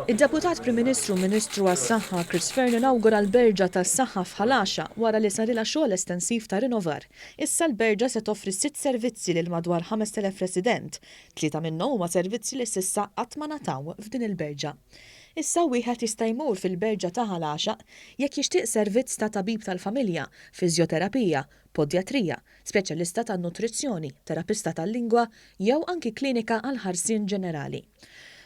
Id-Deputat Prim Ministru u Ministru għas-Saħħa Chris Fearne inawgura l-Berġa tas-Saħħa f'Ħal Għaxaq wara li sarilha xogħol estensiv ta' rinovar. Issa l-Berġa se toffri sitt servizzi lil madwar 5,000 resident. Tlieta minnhom huma servizzi li s'issa qatt ma ngħataw f'din il-Berġa. Issa wieħed jista' jmur fil-Berġa ta' Ħal Għaxaq jekk jixtieq servizz ta' tabib tal-familja, fiżjoterapija, podjatrija, speċjalista tan-nutrizzjoni, terapista tal-lingwa jew anki klinika għall-ħarsien ġenerali.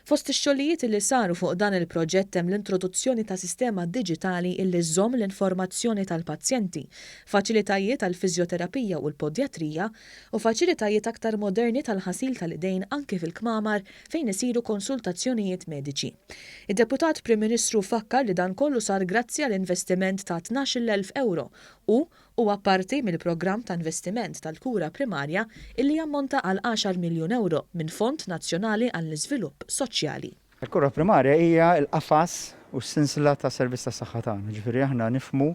Fost ix-xogħlijiet illi saru fuq dan il-proġett hemm l-introduzzjoni ta' sistema diġitali illi żżomm l-informazzjoni tal-pazjenti, faċilitajiet għall-fiżjoterapija u l-podjatrija u faċilitajiet aktar moderni tal-ħasil tal-idejn anki fil-kmamar fejn isiru konsultazzjonijiet mediċi. Id-Deputat Prim Ministru fakkar li dan kollu sar grazzi għal investiment ta' 12,000 ewro u Huwa parti mill-programm ta' investiment tal-kura primarja illi jammonta għal għaxar miljun ewro minn Fond Nazzjonali għall-Iżvilupp Soċjali. Il-kura primarja hija l-qafas u s-sinsla tas-servizz tas-saħħa tagħna, jiġifieri aħna nifhmu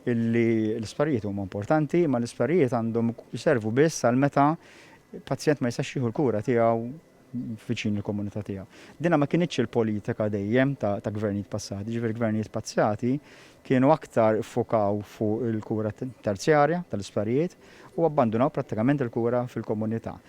illi l-isptarijiet huma importanti, imma l-isptarijiet għandhom iservu biss għal meta pazjent ma jistax jieħu l-kura tiegħu viċin il-komunità tiegħu. Dina ma kinitx il-politika dejjem ta' gvernijiet passati, ġifieri gvernijiet passati kienu aktar iffukaw fuq il-kura terzjarja tal-isptarijiet u abbandunaw prattikament il-kura fil-komunità.